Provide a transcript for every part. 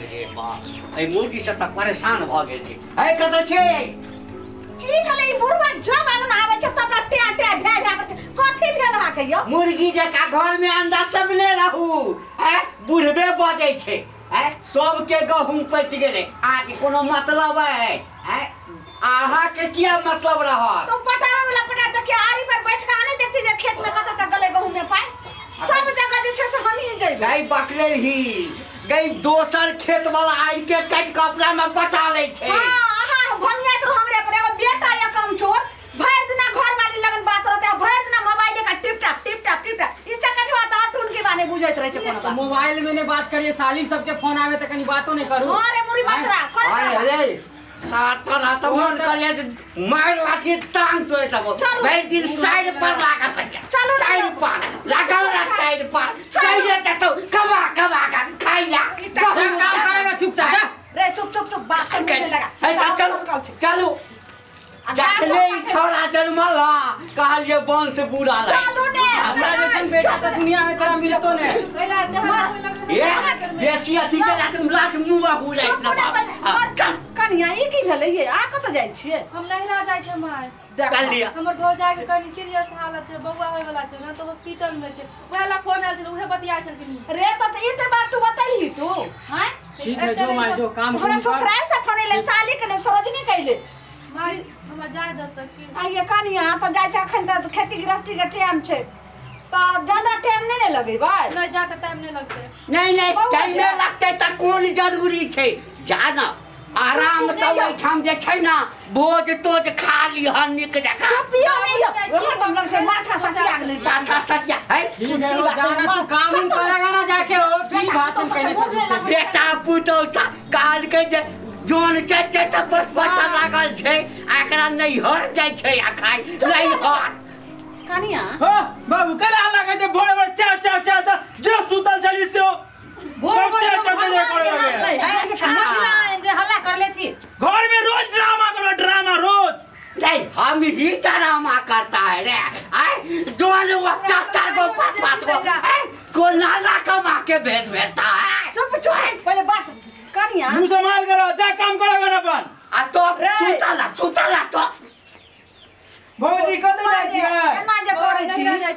रे बाप, एहि मुर्गी से त परेशान भ गेल छी। है कत छी की भेलै ई बुढ़वा जब आंगन आबै छै तब टे टे भे भे करते। कथी भेल अहाँ के यौ? मुर्गी जका घर में अंडा सब ले रहू है, बुढ़बे बजै छै है, सबके गहूम पटि गेलै। अहाँके कोनो मतलब है? अहाँ के किया मतलब रहत? तो पटावे वाला पटा देखिए आरी पर बैठ के आने देखती जे खेत में कत तक गले गहूम में पानी सब जगह जे छै से हम ही जइबै। गई बकले ही गई दोसर खेत वाला आरि के काटि के अपना में पटा लै छै। हां अहाँ भंगियात रहो हमरे पर। एगो बेटा या कमचोर भरि दिना घर वाली लगन बात रहते, भरि दिना मोबाइल का tip tap tip tap tip tap. ई चकटवा त अटून के बाने बुझैत रहै छै कोनो बात। मोबाइल में ने बात करिए, साली सबके फोन आवे त कनी बातो नहीं करू। अरे मुरी बचरा कर अरे सात रात मन करिए मार लाठी टांग तोड़ देबो। भरि दिन साइड पर लागल रहिए, साइड पर लागल रह, साइड पर साइड देतौ कमा कमा के खाइला। काम करेगा चुपचाप जा रे, चुप चुप चुप बात सुनने लगा। चलो चलो जखने छोरा जन्मल कहलिए वंश बुरा लगे। चलू ने हमरा जैसन बेटा त दुनिया में तोरा मिलतो ने। ए बेसी अथी के लात लात मुंह हो जाइत ना। कनिया ई की भेलै ये? आ कत जाइ छियै? हम नहिरा जाइ छै माय। देख लिया हमर भौजाई के कनी सीरियस हालत छै, बौआ होय वाला छै ना, तो हॉस्पिटल में छै, ओहे ला फोन आयल छल, उहे बतिया छलखिन रे। त ई त बात तू बतैलही तू? हां ठीक है, जो माय जो काम हमरा ससुराल से फोन एले, साली के ने सरोजनी कहले माय हमरा जाय दत की। आ ये कनिया त जाइ छै अखन त खेती गृहस्थी के टाइम छै त ज्यादा टाइम नहीं ने लगेबै। नहीं ज्यादा टाइम नहीं लगतै। नहीं नहीं टाइम नहीं लगतै त कोन जरूरी छै, जा ना आराम से ओहिठाम जे छै ना भोज तोज खा लिह नीक जकाँ। पियो नहीं हरदम लग छै माथा सटिया गेलै, माथा सटिया है। ठीक है जाना तू काम उम करेगा ना जाके हो की भाषण कहने से बेटा पुतोह कहलकै जे जोन चारि चारि टा बस बच्चा लागल छै आ एकरा नैहर जाइ छै आ खाइ नैहर। कनिया हां बाबू कला हल्ला करै छै भोरे भोरे चाव चाव चाव चाव जो सुतल छली से भोर भोर हल्ला कर ले छी घर में रोज ड्रामा करो, ड्रामा रोज। नहीं हम ही ड्रामा करता है रे। आए जोन वो चार चार गो पांच पांच गो को नाला कमा के भेज भेजता है। चुप चुप पहले बात कनिया मुंह संभाल करो, जा काम करो घर अपन। आ तो सुतला सुतला तो भौजी कतऽ जाइ छियै? एना जे करै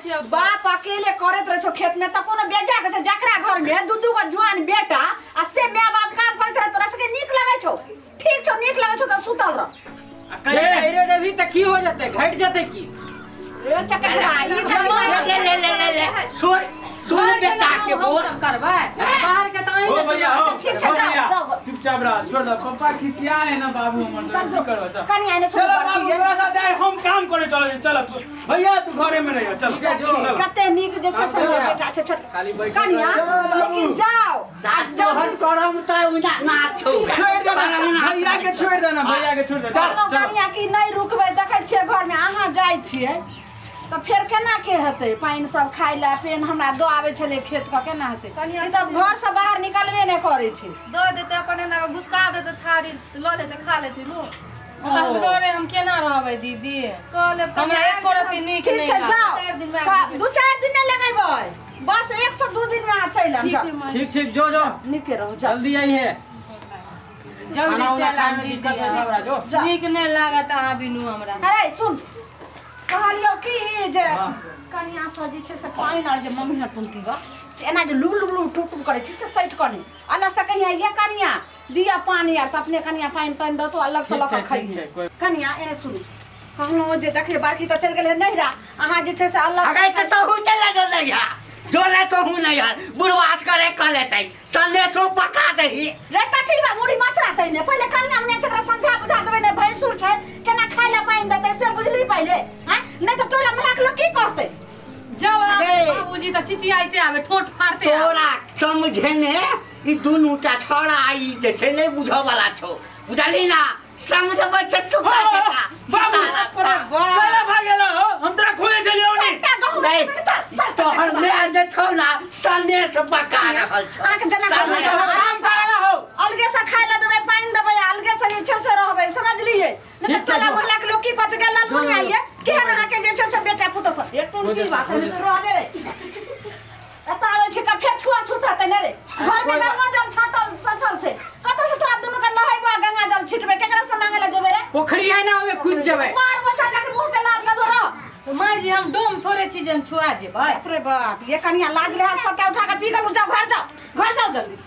छी बाप अकेले करैत रहै छौ खेत में त कोनो बेजा के छै जकरा घर में दू दू गो जुआन बेटा आ से my बाप काम करैत रहै तोरा सबके नीक लगै छौ? ठीक छौ नीक लगै छौ त सुतल रह। आ कहीं ठहरे देबही त की हो जतै, घट जतै की? रे चकरा ई ले ले ले ले ले सुन सुन बेटा के बोल करबै बाहर के त हो भैया हो। ठीक छै जाओ चुपचाप रह, छोड़ दे पापा खिसिया है ना बाबू हमर। चल करबो चल कनी आने सुन बाबू तोरा साथ जाए हम काम करे चल चल भैया तू घरे में रहियो। चल कते नीक जे छै से बेटा छै छोट कनिया, लेकिन जाओ साथ तोहर करम त उना ना छौ। छोड़ दे भैया के, छोड़ दे ना भैया के छोड़ दे। चल कनिया की नहीं रुकबै, देखै छियै घर में अहाँ जाइ छियै त फेर केना के हेतै? पानि सब खाइ ला पेन हमरा दऽ आबै छलै खेत के, केना हेतै? ई तऽ घर से बाहर निकलबे नहि करै छै। दऽ देतै अपन एना कऽ घुसका देतै थारी लऽ लेतै खा लेतै नु। असगरे हम केना रहबै दीदी? कह लेब हमरा एको रत्ती नीक ठीक नहि छै लागत। जाओ, 4 दिन में आबि 2-4 दिन नहि लगेबै, बस 1 से 2 दिन में अहाँ चलि आयब। जाओ ठीक ठीक जो जो नीके रहू, जाओ जल्दी आई है, जल्दी चल आयब दीदी, नीक नहि लागत अहाँ बिनु हमरा। अरे सुन कहलियौ की जे कनिया से जे छै से पानि आर जे मम्मी ने टुनकी ग से एना जे लुब लुब लुब टुक टुक करै छै से सटि कऽ नहि अलग से कहिया ये कनिया दिया पानि आर त अपने कनिया पानि तानि दतो अलग से लऽ कऽ खइहे। कनिया ए सुन कहलहुँ जे देखिए बाकी तऽ चलि गेलै नहिरा, अहाँ जे छै से अलग अगर त तहु चले जो नैहर जो ले तहु नैहर बुढ़वास करे कह लेतै संदेशो पका दही रे टटीबा मुड़ी मचरा तै ने पहिले कनिया मने जकरा समझा बुझा देबै ने भैंसुर छै केना खाइ ला पानि देतै से बुझली पहिले। हां नहीं त टोला महक लोग की कहतै? जब बाबूजी त चिचियाइते आबे ठोट फाड़ते आबे। तोरा समझे ने ई दुनू टा छोड़ा ई जे छै नै बुझऽ वाला छौ, बुझली ना? समझबै छै सुखा जका बाबू कला भाग गेलो हो, हम तोरा खोजे छलियौ नी। नहीं तोहर my जे छौ ना सनेस पका रहल छौ। अहाँके जेना हो अलगे से खाइ ला देबै पानि देबै अलगे से जे छै से रहबै, समझलियै? नहीं त टोला मोहल्ला के लोग की कहतै गेल लाल आइए केहन अहाँके जे छै से बेटा पुतोह सब एक टोल की बात छै त रहबे रे। एतऽ आबै छै का फेर छुआ छूत हेतै ने रे, घर में गंगा जल छाटल सटल छै। जेबै। मारबो चाचा के मुंह के लाल लगो रह। तो माँ जी हम डोम थोड़े छी जे हम छुआ जेबै। बाप रे बाप, ये कनिया लाज ले सबटा उठा के पी गेलु। जाओ घर जाओ, घर जाओ जल्दी।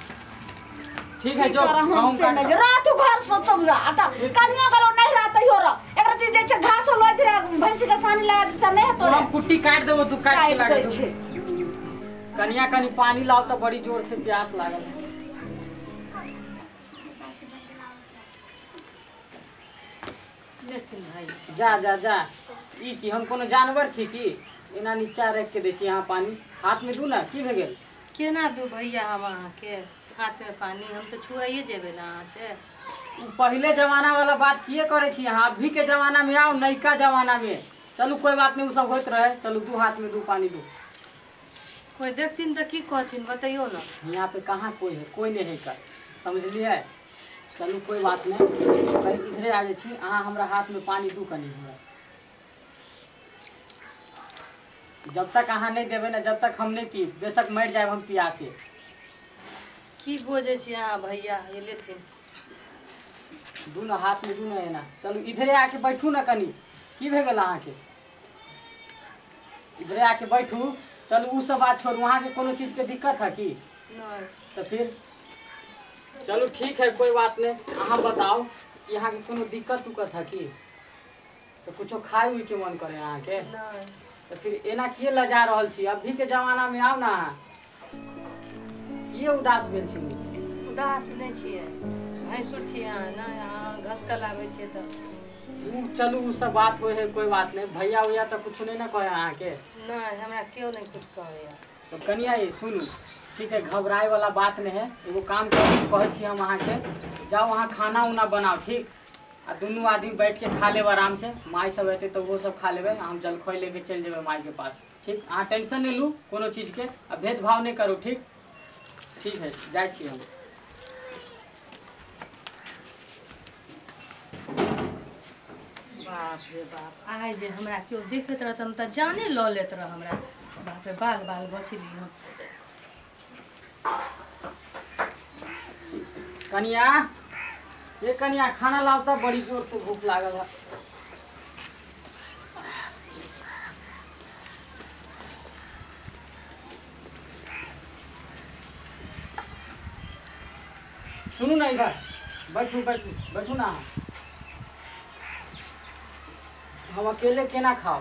ठीक है जो हम से नहीं रह तू घर से सब जा। आ त कनिया गेलो नहीं रह तैयो रह। एकरा जे छै घासो लोइ दे, भैंसी के सानी लगा देता नहीं तो हम कुट्टी काट देबो, तू काट के लगा दे। कनिया कनी पानी लाओ तो बड़ी जोर से प्यास लागल। लेकिन भाई जा जा जा, ई की हम कोनो जानवर छी की एना नीचा रख के दै छी? यहाँ पानी हाथ में दू ना, की भे गेल? केना दू भैया हम अहाँ के हाथ में पानी? हम तो छुआइए जेबै ना अहाँ से। पहले जमाना वाला बात किए करे छी अहाँ? अभी के जमाना में आओ, नयका जमाना में। चलू कोई बात नहीं, उ सब होइत रहे। चलू दू हाथ में दू पानी दू। कोई देखथिन तो की कहथिन बतैयो ना। यहाँ पे कहाँ कोई है, कोई नहीं है कर, समझलिए? चलू कोई बात नहीं, कनी इधरे आ जाइ छी अहाँ, हमरा हाथ में पानी दू कनी हमरा। जब तक अहाँ नहीं देबै ना, जब तक हम नहीं पी, बेशक मर जाए हम प्यासे। की बोझे छी अहाँ भैया? ये लेथिन दू ना हाथ में दू ना एना। चलू इधरे आके बैठू ना कनी, की भे गेल अहाँके? इधरे आके बैठू। चलू उ सब बात छोड़ू, अहाँके कोनो चीज के दिक्कत है की? नहीं। तो फिर चलू ठीक है, कोई बात नहीं। अहाँ बताओ यहाँ के कोनो दिक्कत उक्कत है की? तो कुछो खाए उई के मन करे अहाँ के? नहीं। तो फिर एना किए लजा रहल छी? अभी के जमाना में आओ ना अहाँ, किए उदास भेल छी? उदास नहीं छियै, भैंसुर छियै अहाँ ना, अहाँ घसकल आबै छियै तऽ। चलू उ सब बात होइ है, कोई बात नहीं। भैया उया तऽ कुछ नहीं ना कहे अहाँ के? नहीं, हमरा केओ नहीं कुछ कहैया। तो कनिया ये सुनू, ठीक है, घबराए वाला बात नहीं है। एगो काम करू, कहै छी हम अहाँ के, जाओ अहाँ खाना उना बनाओ, ठीक? आ दुनू आदमी बैठ के खा लेब आराम से। माई सब एतै तऽ ओहो सब खा लेबै, हम जलखै लेके चलि जेबै माई के पास, ठीक? अहाँ टेंशन नहीं लू कोनो चीज के, आ भेदभाव नहीं करू, ठीक? ठीक है, जाइ छी हम। बाप रे बाप, आइ जे हमरा केओ देखैत रहत हम तऽ जाने लऽ लेत रह हमरा। बाप रे, बाल बाल बचली हम। कनिया, ये कनिया खाना लाओ तो बड़ी जोर से भूख लागल है। सुनू ना इधर बैठू बैठू बैठू ना। हम अकेले केना खाओ,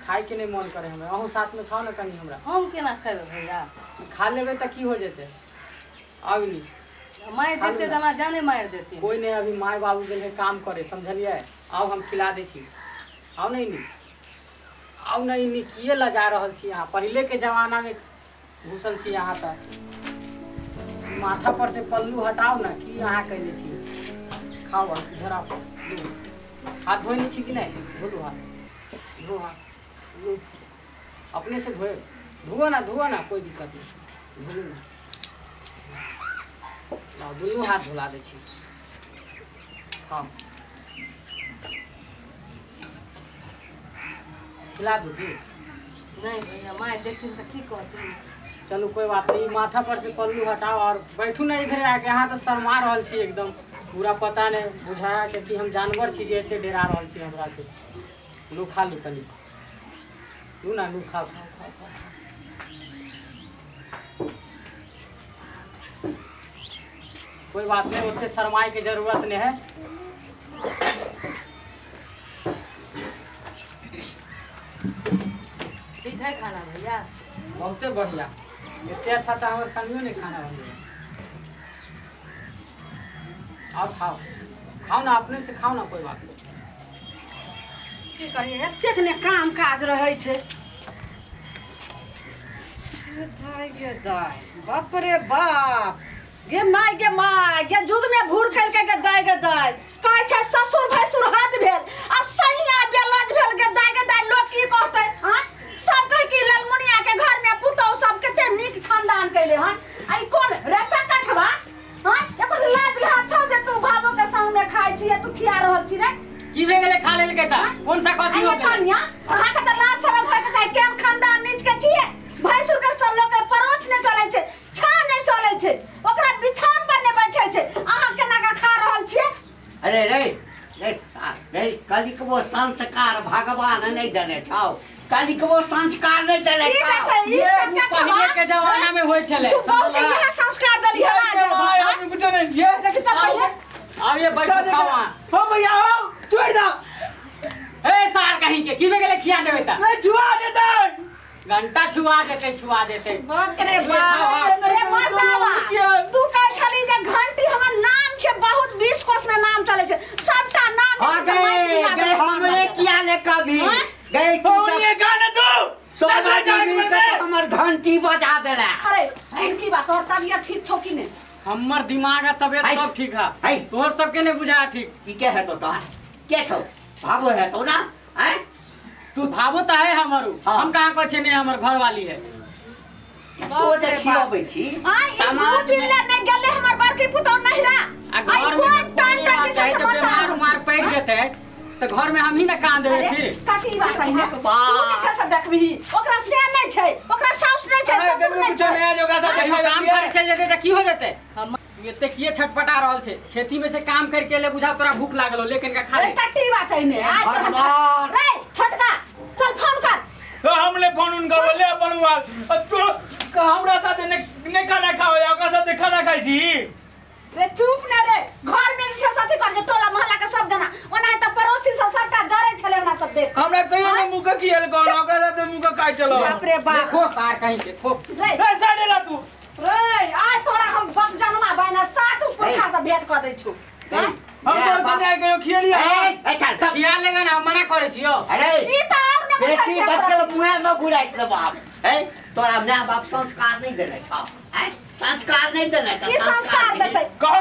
खाए के नहीं मन करे हमरा। अहूँ साथ में खाओ ना कनी हमरा। हम केना खेबै भैया? खा लेबै तऽ की हो जेतै? आब नी मारि देते तऽ हमरा जाने मारि देते। कोई नहीं, अभी माय बाबू गेल है काम करे, समझलिए? आउ हम खिला दै छी। आउ नहीं नी, आउ नहीं नी, किए लजा रहल छी अहाँ? पहले के जमाना में घुसल छी अहाँ, तऽ माथा पर से पल्लू हटाओ ना, की अहाँ कहने छी? खाओ, इधर आओ। हाथ धोने छी कि नहीं? धो हाथ, धो हाथ, अपने से धोए, धोओ ना, धोओ ना, कोई दिक्कत नहीं, धोलू ना। दुनू हाथ धुला दै छी। हाँ खिला दू की? नहीं भैया, माय देखथिन तऽ की कहथिन। चलू कोई बात नहीं, माथा पर से पल्लू हटाओ और बैठू ना इधर आके। अहाँ तऽ शर्मा रहल छी एकदम पूरा, पता नहीं बुझाया के कि हम जानवर छी जे एते डरा रहल छी हमरा से। लू खा लू कनी, लू ना, लू खाओ खाओ खाओ खाओ। कोई बात नहीं, उतने शर्माए के जरूरत नहीं है। ठीक है खाना भैया? बहुते बढ़िया, इतने अच्छा था हमारे कनियो नहीं खाना बन। और खाओ खाओ ना, अपने से खाओ ना, कोई बात नहीं। की करिए, एतेक ने काम काज रहै छै। बाप रे बाप, गे my गे my, गे जुग में भूर कल के गे दाय गे दाय। कहै छै ससुर भैंसुर हद भेल आ सैया बेलज भेल गे दाय गे दाय। लोक की कहतै? हाँ सब कहै कि ललमुनिया के घर में पुतहु सब कते नीक खानदान कैले। हाँ आ ई कोन रेचा कठवा? हाँ एकर लाज लहाज छौ जे तू भाबो के संग में खाइ छी, तू खिया रहल छी रे? की भे गेलै खा लेलकै त? कोन सा कथी हो गेलै? कनिया अहाँ के त लाज शरम होय के चाही। केहन खानदान नीच के छियै? भैंसुर के सब लोग के परोछ नहि चलै छै, छा नहि चलै छै, ओकरा बिछान पर नहि बैठे छै। अहाँ केना के खा रहल छियै? अरे रे रे रे, कनिकबो संस्कार भगवान नहीं देने छौ, कनिकबो संस्कार नहीं देने छौ। ये पहिले के जमाना में होय छले। तू बहुत इहे संस्कार देली हमरा। भाई हम कुछ नहीं ये देखी त पहिले आब ये बैठ खाओ। हो भैया हो छोड़ दो। ए सार कहीं के की भे गेले खिया देबे त नहीं छुआ देते, घंटा छुआ देते, छुआ देते। बाप रे बाप रे मर्दावा, तू कह छली जे घंटी हमर नाम छे, बहुत 20 कोस में नाम चले छे, सबटा नाम आ गए जे हमरे किया ने कभी गए तू ये गाना तू सोना जी के हमर घंटी बजा देला। अरे इनकी बात और तबियत ठीक छो कि ने? हमर दिमाग आ तबियत सब ठीक है, तोहर सबके ने बुझा ठीक। की के है तो तोहर के छौ भाबो है तो ना? हैं तू भाबो त है हमर, हम कहां कहै छे ने हमर घर वाली है। तो जे खियाबै छी समाज में ले नहीं गेले हमर बड़की पुतौ नहिरा आ घर में कोन टन टन जे बीमार उमार पड़ जेते त घर में हम ही ना कान देबे फिर। काटी बात है ने, तू जे छै से देखबही ओकरा से नहीं छै, ओकरा साउस नहीं छै, ससुर नहीं छै। ओकरा साथ काम करे चल जेते त की हो जेते? हम एते किए छटपटा रहल छै, खेती में से काम करके ले बुझा तोरा भूख लागल हो, लेकिन का खा ले। कटी बात है ने। आज रे छोटका चल फोन कर। तो हमने फोन उनका बोले अपन मोबाइल तू हमरा साथ ने ने खाना खाओ या ओकरा साथ खाना खाइ छी। रे चुप ने रे, घर में जे साथी कर जे टोला मोहल्ला के सब जना ओना त पड़ोसी सब सबटा जरे छले हमरा सब देख। हमरा कहियो ने मुंह के कियल कोन ओकरा साथ मुंह के खाइ चलो। बाप रे बाप देखो सार कहीं देखो रे रे साइड ला तू रे आय तोरा हम बक जनमा बायना सात पुरखा से भेंट क दै छु। हम तोर कन्या कहियो खियलिया? ए चल सब खिया लेगा ना, हम मना करे छियो। अरे ई त और ने बेसी बचल मुंह में घुराइ दे बाप। ए तोरा my बाप संस्कार नहीं देने छौ, हैं संस्कार नहीं देने छौ। की संस्कार देतै? कह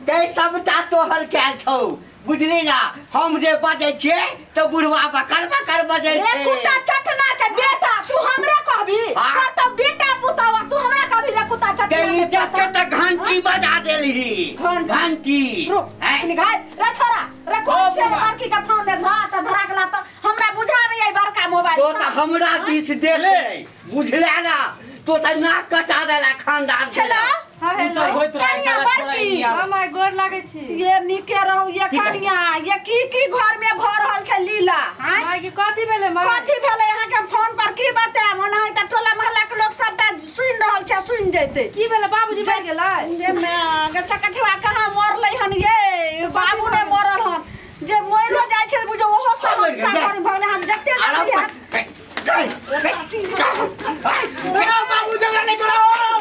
ते सबटा तोहर कैल छौ बुझली ना? हम जे बजै छियै त बुढ़वा बकर बकर बजै छै। रे कुत्ता चटना के बेटा तू हमरा कहबी? पर त बेटा पुतवा तू हमरा कहबी रे कुत्ता चटना के इज्जत के त घंटी बजा देलही, घंटी। रुक निघाय रे छोरा रे कोन छै रे बड़की के फोन ले धरा त धरा के ला त हमरा बुझाबे ई बड़का मोबाइल। तो त हमरा दिस देख ले बुझला ना, तो त नाक कटा देला खानदान के। हेलो हां हेलो कनिया बड़की हम my गोर लागै छी। ये नीके रहू ये कनिया, ये की की घर में भ रहल छै लीला? हां my के कथि भेलै? My कथि भेलै? अहाँ के फोन पर की बताएम? ओना त टोला मोहल्ला के लोग सबटा सुनि रहल छै, सुनि जैते। की भेलै? बाबूजी मर गेलै? जे मैं गच्चा कठवा कहां मरलै हन? ये बाबू ने मरल हन, जे मरियो जाइ छै बुझो ओहो सब सागर भगले हन जते बाबू झगड़ा नहीं करो,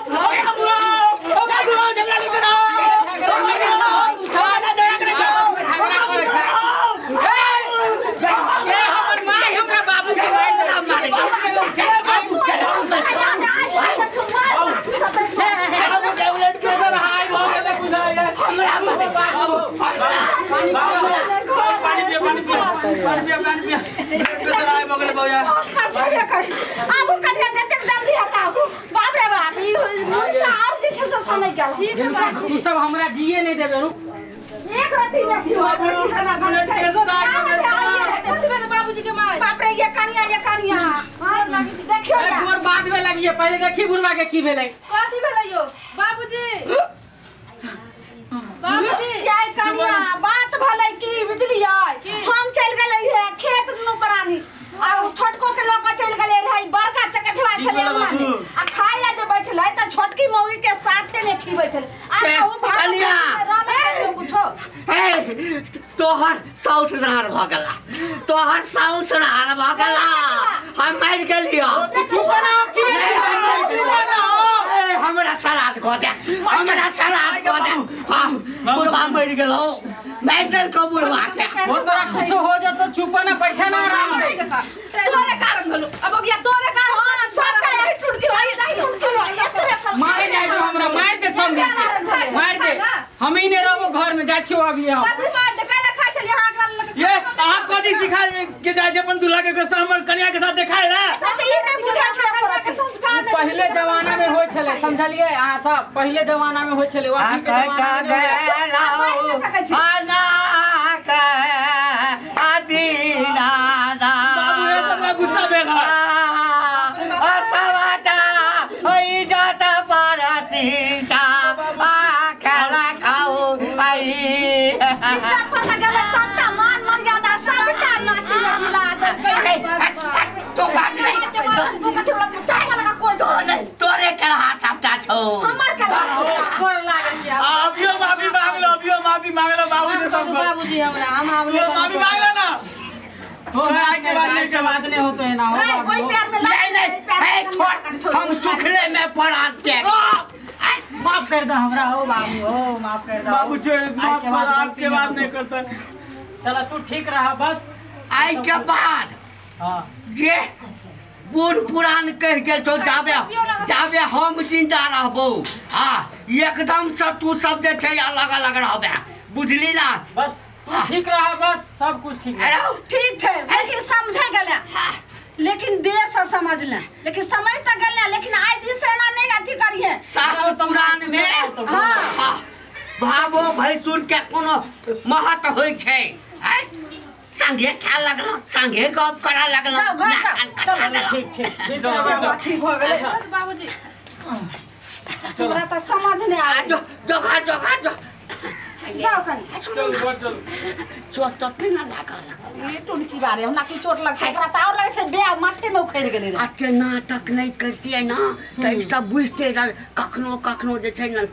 बाबू बाबू झगड़ा नहीं करो, ये हमर my हमरा बाबू के मार बाबू के ब्लड प्रेशर हाई भ गेलै बुझाइ हमरा मत पानी पिया, पानी पिया, पानी पिया, पानी पिया, ब्लड प्रेशर हाई भ गेलै भैया। खर्चा करे आबू कनिया जतेक जल्दी हटाओ। बाप रे बाप ई मुसा और जे छै से सनै गेल। ठीक है तू सब हमरा जिए नहीं देबे। रुक एक रति नहीं दियो ब्लड प्रेशर हाई भ गेलै। कथि भेलै बाबूजी के माय? बाप रे ये कनिया, ये कनिया देखियो ए गोर बाद में लगिए, पहले देखी बुढ़वा के की भेलै। कथि भेलै यो बाबूजी? बाबूजी ये कनिया बात भेलै की बुझलियै? हम चल गेलै हे खेत दुनू प्राणी आ छोटको के लऽ के चलि गेलै रहै, बड़का चकठवा छलै हमरा में आ खाय ला जे बैठलै त छोटकी मौगी के साथे में खिबै छलै। आ उ कनिया रहलै कुछो। ए तोहर साउस नहार भ गेला, तोहर साउस नहार भ गेला, हम मरि गेलियो। चुप ना की ए हमरा सराद क दे, हमरा सराद क दे। हम बुढ़वा मरि गेलौ, मारि देलकौ बुढ़वा के। हो तोरा कुछ हो जतो चुप ना बैठे ना आराम से। तोरे कारण भेलो अब हो गया तोरे कारण। हां सबटा एही टुटकी होई टुटकी होई एतरे मारे जाय जो हमरा मार दे सब मिलके मार दे, हम ही नहीं रहबो घर में जाइ छियो अभी हम। कथि मार दे? काहे खाइ छलियै अहाँ एकरा लग? ये अहाँ कथि सिखा के जाइ छै अपन दूल्हा के हमर कन्या के साथ देखाय ला? त ई नै बुझै छै कन्या के संस्कार पहिले जमाना में होय छले, समझलिए अहाँ सब? पहिले जमाना में होय छले, अभी के जमाना में आना के आदीना बाबू ये सब गुस्सा भेल है। असवाटा ओइ जात परतीता आ खेला खाऊ आई इज्जत पर गेलै सबटा मान मर्यादा। तो बाज नहीं चाय वाला का कोई तो नहीं तोरे के हाथ सबटा छौ हमर के गोर लागै छी। अभियो माफी मांग लो, अभियो माफी मांग लो बाबूजी सब। बाबूजी हमरा हम आब माफी मांग लो ना। हो के बाद नहीं के बाद नहीं होतो है ना हो बाबू। कोई प्यार में नहीं नहीं ए छोड़, हम सुखले में पड़ा दे। माफ कर दो हमरा हो बाबू, हो माफ कर दो बाबू। छोड़ माफ कर, आपके बात नहीं करता। चला तू ठीक रहा बस। आई के बाद हां जे बूढ़ पुरान कह गेल छौ जाबे जाबे हम जिंदा रहबो। हां एकदम से तू सब जे छै अलग अलग रहबे, बुझली ना? बस तू ठीक रहा बस, सब कुछ ठीक है। ठीक छै, लेकिन समझे गेले, लेकिन देर से समझ ले, लेकिन समझ त गेले, लेकिन आइ दिन से एना नहीं अथी करिए। शास्त्र पुराण में हां भावो भैंसुर के कोनो महत्व होय छै। संगे खाए लगलो, संगे गप करा लगलो। चलो ठीक ठीक ठीक ठीक हो गेलै बस बाबूजी। हमरा त समझ नहीं आ जो जो घर जो घर जो जाओ कनी चल घर चल। चोट तोट नहीं ना लागल। ये टुनकी बारे हमरा की चोट लगै एकरा त और लगै छै बे माथे में उखड़ गेलै रे। अते नाटक नहीं करतियै ना त ई सब बुझते रह। कखनो कखनो जे छै ना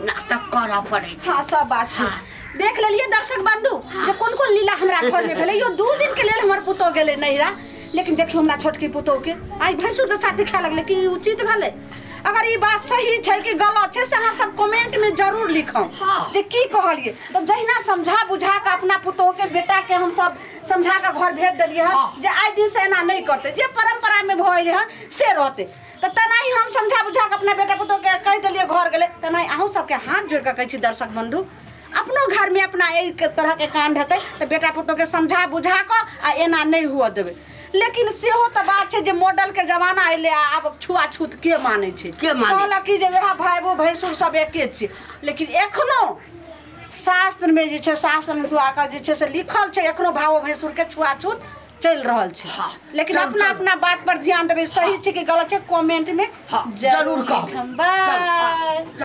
नाटक करऽ पड़ै छै। हां सब बात छै। देख लेलिए दर्शक बंधु जे कोन कोन लीला हमरा घर में भेलै। यो 2 दिन के लेल हमर पुतोह गेलै नैहरा, लेकिन देखियो हमरा छोटकी पुतोह के आइ भैंसुर के साथ खाए लगलै। कि उचित भेलै? अगर ई बात सही छै कि गलत छै से अहाँ सब कमेंट में जरूर लिखम जे की कहलिए। तो जहिना समझा बुझा के अपना पुतोह के बेटा के हम सब समझा के घर भेज देलिए हँ जे आइ दिन से एना नहीं करते, जे परंपरा में भऽ हँ से रहते। तो तेनाही हम समझा बुझा के अपना बेटा पुतोह के कहि देलिए घर गेलै। तेनाही अहूँ सबके हाथ जोड़ के कहै छी दर्शक बंधु, अपनो घर में अपना एक तरह के कांड हेतै तो बेटा पुतोह के समझा बुझा के आ एना नहीं हुआ देबै। लेकिन सेहो तऽ बात छै जे मॉडल के जमाना अयलै, आब छुआछूत के मानै छै? कहलक कि जे वएह भाय बो भैंसुर सब एके छै। लेकिन एखनो शास्त्र में जे छै, शास्त्र में जे छै से लिखल छै एखनो भावो भैंसुर के छुआछूत चलि रहल छै। लेकिन अपना अपना बात पर ध्यान देबै, सही छै कि गलत छै कमेंट में जरूर कहब। बाय।